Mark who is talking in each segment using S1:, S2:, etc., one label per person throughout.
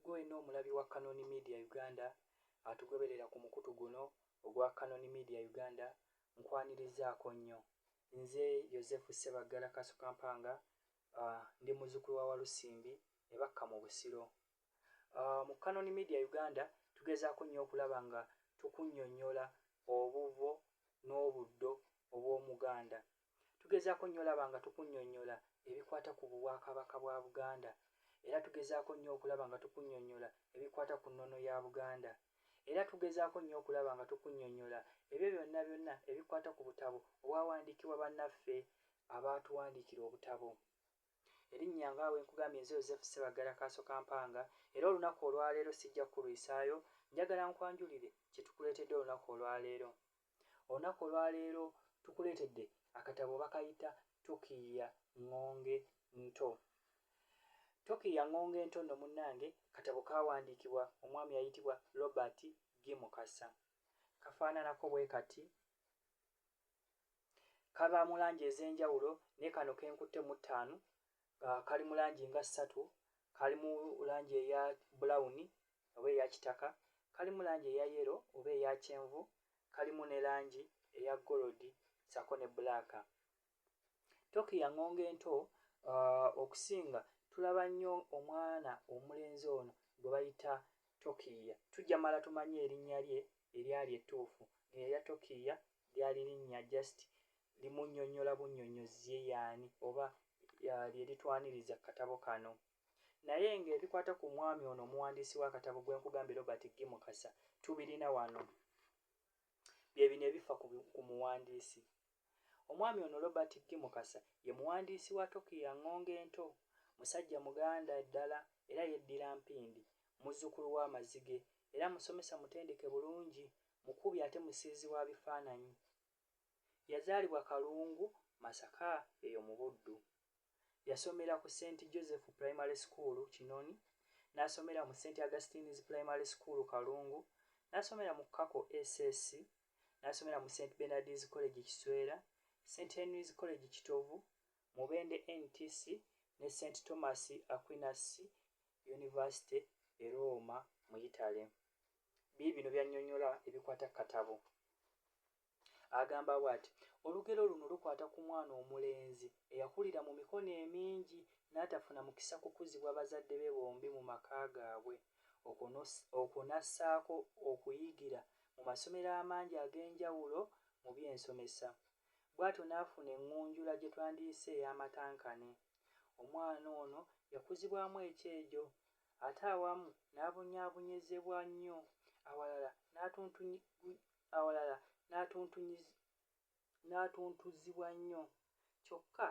S1: Ggwe wenna omulabi wa Canon Media Uganda atugoberera ku mukutu guno ogwa Canon Media Uganda, nkwanirizaako nnyo. Nze Yozefu Ssebaggala Kaasokampanga, ndi muzzukulu wa Walusimbi e Bakka mu Busiro. Mu Canon Media Uganda tugezaako nnyo okulaba nga tukunnyonnyola obuvo n'obuddo obw'Omuganda. Tugezaako nnyo olaba nga tukunnyonnyola ebikwata ku Bwakabaka bwa Buganda era tugezaako nnyo okulaba nga tukunnyonnyola ebikwata ku nnono ya Buganda. Era tugezaako nnyo okulaba nga tukunnyonnyola ebyo byonna byonna ebikwata ku butabo obwawandiikibwa bannaffe abaatuwandiikira obutabo. Erinnya nga bwe nkugambye nze Joseph Ssebaggala Kaasokampanga era olunaku olwaleero sijja kukulwisaayo, njagala nkwanjulire kye tukuleetedde olunaku olwaleero. Olunaku olwaleero tukuleetedde akatabo bakayita Tokiiya Ŋŋonge Nto. Tokiiya Ŋŋonge Nto nno munnange katabo kaawandiikibwa omwami ayitibwa Robert G. Mukasa. Kafaananako bwe kati. Kaba mu langi ez'enjawulo naye kano ke nkutte mu ttaano kali mu langi nga ssatu, kali mu langi eya bulawuni oba eya kitaka, kalimu langi eya yero oba eya kyenvu, kalimu ne langi eya golodi ssaako ne bbulaaka. Tokiiya Ŋŋonge Nto okusinga tulaba nnyo omwana omulenzi ono gwe bayita Tokiiya. Tujja mala tumanye erinnya lye eryali ettuufu. Lino erya Tokiiya lyali linnya just limunnyonnyola bunnyonnyozi ye y'ani oba lye litwaniriza ku katabo kano. Naye ng'ebikwata ku mwami ono omuwandiisi w'akatabo gwe nkugambye Robert G. Mukasa tubirina wano. Bye bino ebifa ku muwandiisi. Omwami ono Robert G. Mukasa ye muwandiisi wa Tokiiya Ŋŋonge Nto. Musajja Muganda ddala era yeddira Mpindi. Muzzukulu wa Mazige era musomesa mutendeke bulungi, mukubi ate musiizi wa bifaananyi. Yazaalibwa Kalungu, Masaka eyo mu Buddu. Yasomera ku St Joseph Primary School, Kinoni, n'asomera mu St Augustine's Primary School, Kalungu, n'asomera mu Kako SS, n'asomera mu St Bernard's College Kiswera, St Henry's College Kitovu, Mubende NTC ne St Thomas Aquinas University e Roma mu Yitale. Biibino by'annyonnyola ebikwata ku katabo. Agamba bw'ati, Olugero luno lukwata ku mwana omulenzi eyakulira mu mikono emingi n'atafuna mukisa kukuzibwa bazadde be bombi mu maka gaabwe okwo n'assaako okuyigira mu masomero amangi ag'enjawulo mu by'ensomesa. Bw'atyo n'afuna eŋŋunjula gye twandiyise ey'amatankane. Omwana ono yakuzibwamu ekyejo ate awamu n'abonyabonyezebwa nnyo, awalala awalala n'atuntuzibwa nnyo, kyokka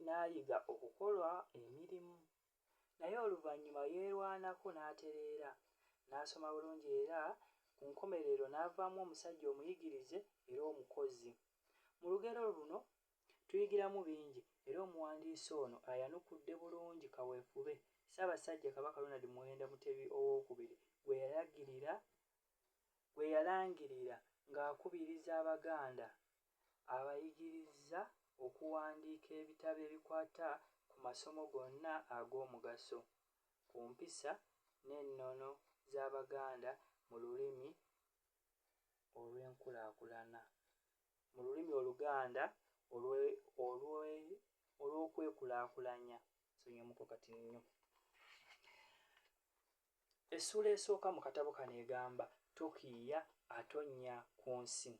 S1: n'ayiga okukola emirimu. Naye oluvannyuma yeerwanako n'atereera, n'asoma bulungi era ku nkomerero n'avaamu omusajja omuyigirize era omukozi. Mu lugero luno tuyigiramu bingi era omuwandiisi ono ayanukudde bulungi kaweefube Ssaabasajja Kabaka Ronald Muwenda Mutebi Owookubiri gwe yalagirira gwe yalangirira ng'akubiriza Abaganda abayigiriza okuwandiika ebitabo ebikwata ku masomo gonna ag'omugaso, ku mpisa n'ennono z'Abaganda mu lulimi olw'enkulaakulana mu lulimi Oluganda olw'okwekulaakulanya. Nsonyiwemuko kati nnyo. Essuula esooka mu katabo kano egamba Tokiiya atonnya ku nsi.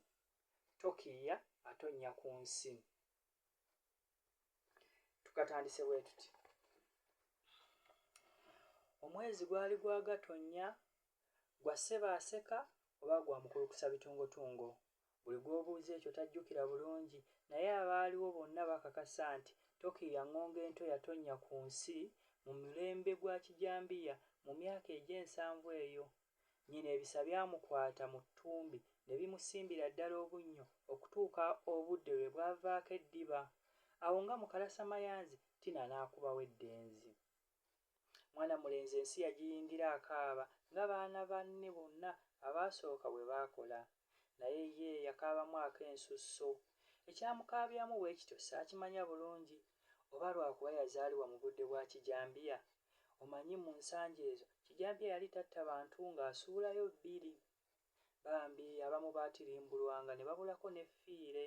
S1: Tokiiya atonnya ku nsi. Tukatandise bwe tuti. Omwezi gwali gwa Gatonnya, gwa Ssebaaseka oba gwa Mukulukusabitungotungo. Buli gw'obuuza ekyo tajjukira bulungi naye abaaliwo bonna bakakasa nti Tokiiya Ŋŋongo Ento yatonnya ku nsi mu mulembe gwa Kijambiya mu myaka egy'ensanvu eyo. Nnyina ebisa byamukwata mu ttumbi ne bimusimbira ddala obunnyo okutuuka obudde lwe bwavaako eddiba. Awo nga mu kalasamayanzi Tina n'akubawo eddenzi. Mwana mulenzi ensi yagiyingira akaaba nga baana banne bonna abaasooka bwe baakola. Naye ye yakaabamu ak'ensusso. Ekyamukaabyamu bwe kityo saakimanya bulungi, oba lwa kuba yazaalibwa mu budde bwa kijambiya? Omanyi mu nsangi ezo Kijambiya yali tatta bantu ng'asuulayo bbiri. Bambi abamu baatirimbulwanga ne babulako ne ffiire.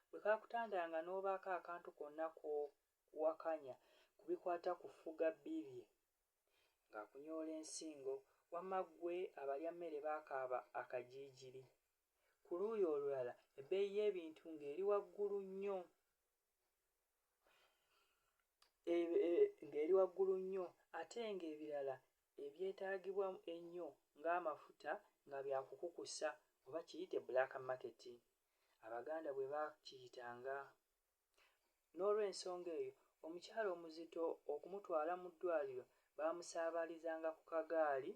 S1: Bwe kaakutandanga n'obaako akantu konna k'owakanya ku bikwata ku ffugabbi lye ng'akunyoola ensingo, wamma ggwe abalyammere baakaaba akajiijiri. Ku luuyi olulala ebbeeyi y'ebintu ng'eri waggulu nnyo ng'eri waggulu nnyo ate ng'ebirala ebyetaagibwa ennyo ng'amafuta nga bya kukukusa oba kiyite Black Market Abaganda bwe baakiyitanga. N'olwensonga eyo omukyala omuzito okumutwala mu ddwaaliro baamusaabalizanga ku kagaali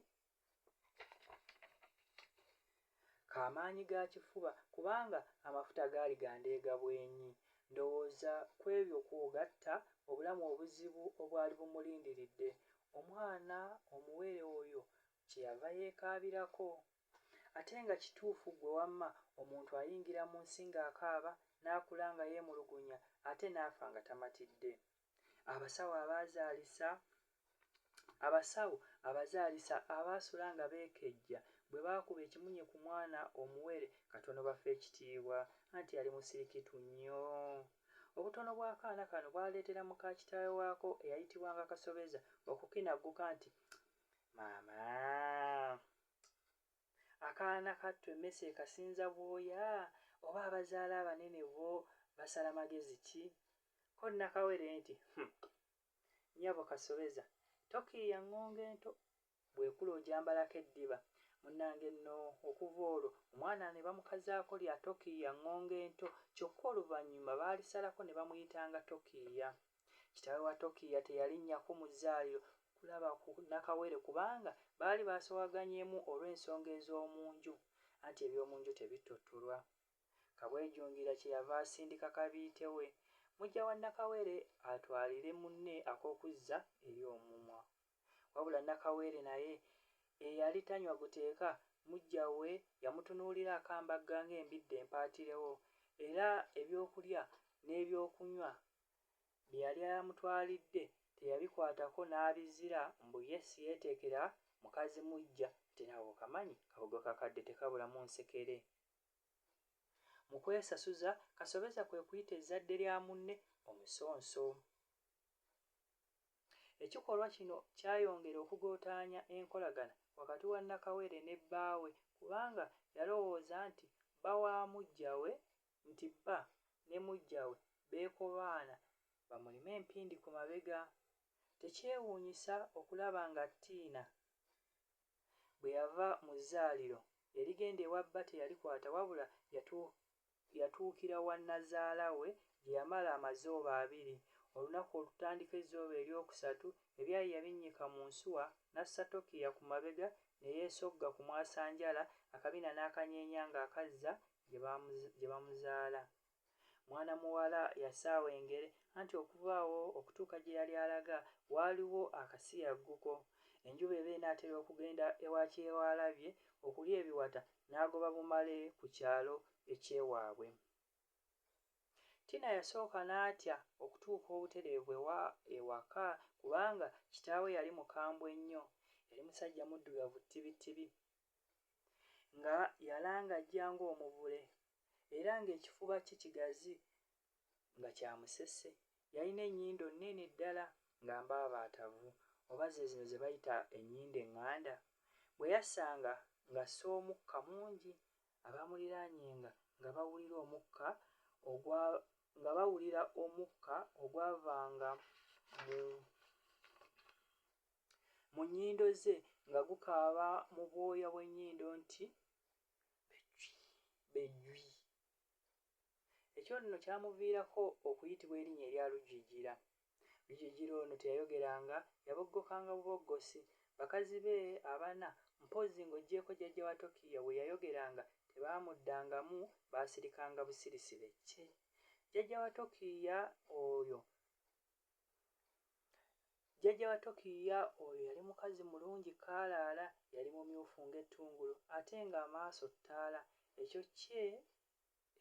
S1: ka maanyi ga kifuba kubanga amafuta gaali ga ndeega bwenyi. Ndowooza kw'ebyo kw'ogatta obulamu obuzibu obwali bumulindiridde, omwana omuwere oyo kye yava yeekaabirako. Ate nga kituufu ggwe wamma omuntu ayingira mu nsi ng'akaaba, n'akula nga yeemulugunya ate n'afa nga tamatidde. Abasawo abaazaalisa Abasawo abazaalisa abaasula nga beekejja bwe baakuba ekimunye ku mwana omuwere katono bafe ekitiibwa anti yali musirikitu nnyo. Obutono bw'akaana kano bwaleetera muka kitaawe waako eyayitibwanga Kasobeza okukinagguka nti, Maama! Akaana kattu emmese ekasinza bwoya oba abazaala abanene bo basala magezi ki? Ko Nakawere nti, Hum! Nnyabo Kasobeza, tokiiya ŋŋongo ento, bw'ekula ogyambalako eddiba. Munnange nno okuva olwo omwana ne bamukazaako lya Tokiiya ŋŋongo ento kyokka oluvannyuma baalisalako ne bamuyitanga Tokiiya. Kitaawe wa Tokiiya teyalinnyako mu zzaaliro kulaba ku Nakawere kubanga baali basoowaganyemu olw'ensonga ez'omu nju anti eby'omu nju tebittottolwa. Kabwejungira kye yava asindika kabiite we, muggya wa Nakawere atwalire munne ak'okuzza eri omumwa. Wabula Nakawere naye eyali tanywa guteeka, muggya we yamutunuulira akambagga ng'embidde empaatirewo era ebyokulya n'ebyokunywa bye yali amutwalidde teyabikwatako n'abizira mbu ye siyeeteekera mukazi muggya nti naawe okamanyi kabugo kakadde tekabulamu nsekere. Mu kwesasuza, Kasobeza kwe kuyita ezzadde lya munne omusonso. Ekikolwa kino kyayongera okugootaanya enkolagana wakati wa Nakawere ne bbaawe kubanga yalowooza nti bba wa muggya we nti bba ne muggya we beekobaana bamulime empindi ku mabega. Tekyewuunyisa okulaba nga Tina bwe yava mu zzaaliro, erigenda ewa bba teyalikwata wabula yatuukira wa nnazaala we gye yamala amazooba abiri. Olunaku olutandika ezzooba eryokusatu, ebyayi yabinnyika mu nsuwa n'assa Tokiiya ku mabega ne yeesogga ku mwasanjala, akabina n'akanyeenya ng'akazza gye bamuzaala. Mwana muwala yasaawa engere anti okuva awo okutuuka gye yali alaga waaliwo akasiyagguko. Enjuba eba enaatera okugenda ewa Kyewalabye okulya ebiwata n'agoba bumale ku kyalo eky'ewaabwe. Tina yasooka n'atya okutuuka obutereevu ewaka kubanga kitaawe yali mukambwe nnyo. Yali musajja muddugavu ttibittibi nga yalangajja ng'omuvule era ng'ekifuba kye kigazi nga kya musese. Yalina ennyindo nnene ddala nga mbaabaatavu oba ze zino ze bayita ennyindo eŋŋanda. Bwe yassanga ng'assa omukka mungi abamuliraanyenga nga bawulira omukka ogwa nga bawulira omukka ogwavanga mu mu nnyindo ze nga gukaaba mu bwoya bw'ennyindo nti bejwi bejwi. Ekyo nno kyamuviirako okuyitibwa erinnya erya Lujijira. Lujijira ono teyayogeranga, yaboggokanga buboggosi. Bakazi be abana, mpozzi ng'oggyeeko jjajja wa Tokiiya bwe yayogeranga tebaamuddangamu baasirikanga busirisi be cce. Jjajja wa Tokiiya oyo Jjajja wa Tokiiya oyo yali mukazi mulungi kaalaala, yali mumyufu ng'ettungulu ate ng'amaaso ttaala. Ekyo kye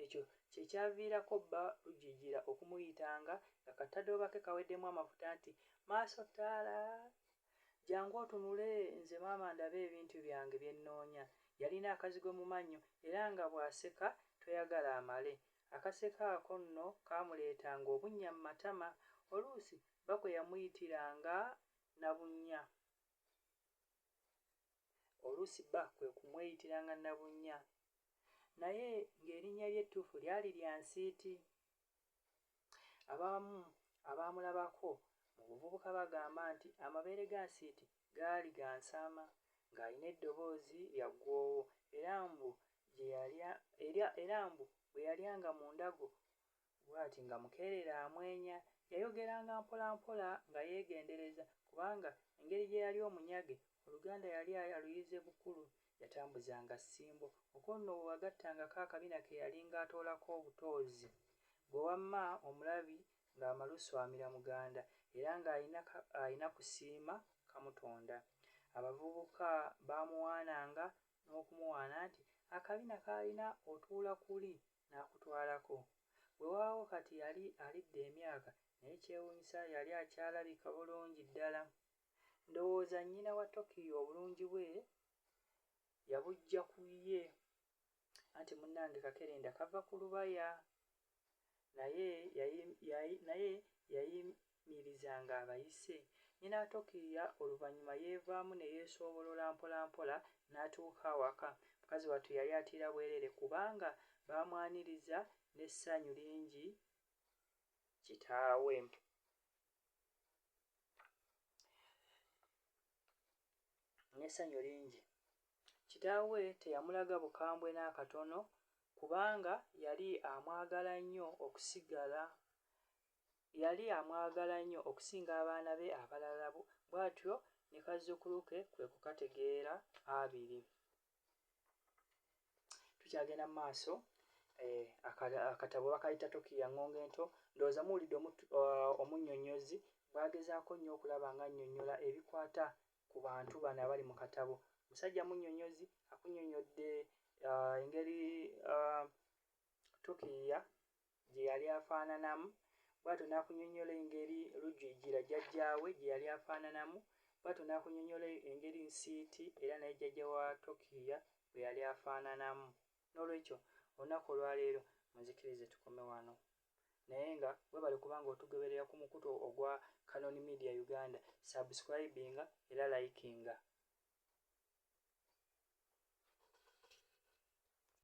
S1: Ekyo kye kyaviirako bba Lujijira okumuyitanga nga kattadooba ke kaweddemu amafuta nti, Maaso ttaala! Jangu otunule nze maama ndabe ebintu byange bye nnoonya. Yalina akazigo mu mannyo era nga bw'aseka toyagala amale. Akaseko ako nno kaamuleetanga obunnya mu matama. Oluusi bba kwe yamuyitiranga Nabunnya. Oluusi bba kwe kumweyitiranga Nabunnya. Naye ng'erinnya lye ettuufu lyali lya Nsiiti. Abamu abaamulabako mu buvubuka bagamba nti amabeere ga Nsiiti gaali ga nsaama, ng'alina eddoboozi lya ggwoowo era mbu era mbu bwe yalyanga mu ndago bw'ati nga Mukeerere amwenya. Yayogeranga mpolampola nga yeegendereza kubanga engeri gye yali omunyage, Oluganda yali aluyize bukulu. Yatambuzanga ssimbo. Okwo nno bwe wagattangako akabina ke yalinga atoolako obutoozi, ggwe wamma omulabi ng'amalusu amira muganda era ng'alina kusiima kamutonda. Abavubuka baamuwaananga n'okumuwaana nti akabina k'alina otuula kuli n'akutwalako. Weewaawo kati yali alidde emyaka naye ekyewuunyisa yali akyalabika bulungi ddala. Ndowooza nnyina wa Tokyo obulungi bwe yabuggya ku ye. Anti munnange kakerenda kava ku lubaya. Naye naye yayimirizanga abayise. Nnyina wa Tokiya oluvannyuma yeevaamu ne yeesoobolola mpolampola n'atuuka awaka. Mukazi wattu yali atiira bwereere kubanga baamwaniriza n'essanyu lingi kitaawe. N'essanyu lingi. Kitaawe teyamulaga bukambwe n'akatono kubanga yali amwagala nnyo okusigala yali amwagala nnyo okusinga abaana be abalala bw'atyo ne kazzukulu ke kwe kukategeera abiri. Tukyagenda mu maaso eh, akatabo bakayita Tokiya Ŋŋongo Ento. Ndowooza muwulidde omunnyonnyozi bw'agezaako nnyo okulaba nga annyonnyola ebikwata ku bantu bano abali mu katabo. Musajja munnyonnyozi akunnyonnyodde engeri Tokiya gye yali afaananamu, bw'atyo n'akunnyonnyola engeri Lujjujjira jjajjaawe gye yali afaananamu, bw'atyo n'akunnyonnyola engeri Nsiiti era naye jjajja wa Tokiya bwe yali afaananamu. Noolwekyo olunaku olwaleero munzikirize tukome wano. Naye nga webale kuba nga otugoberera ku mukutu ogwa Canon Media Uganda. Subscribinga era likinga.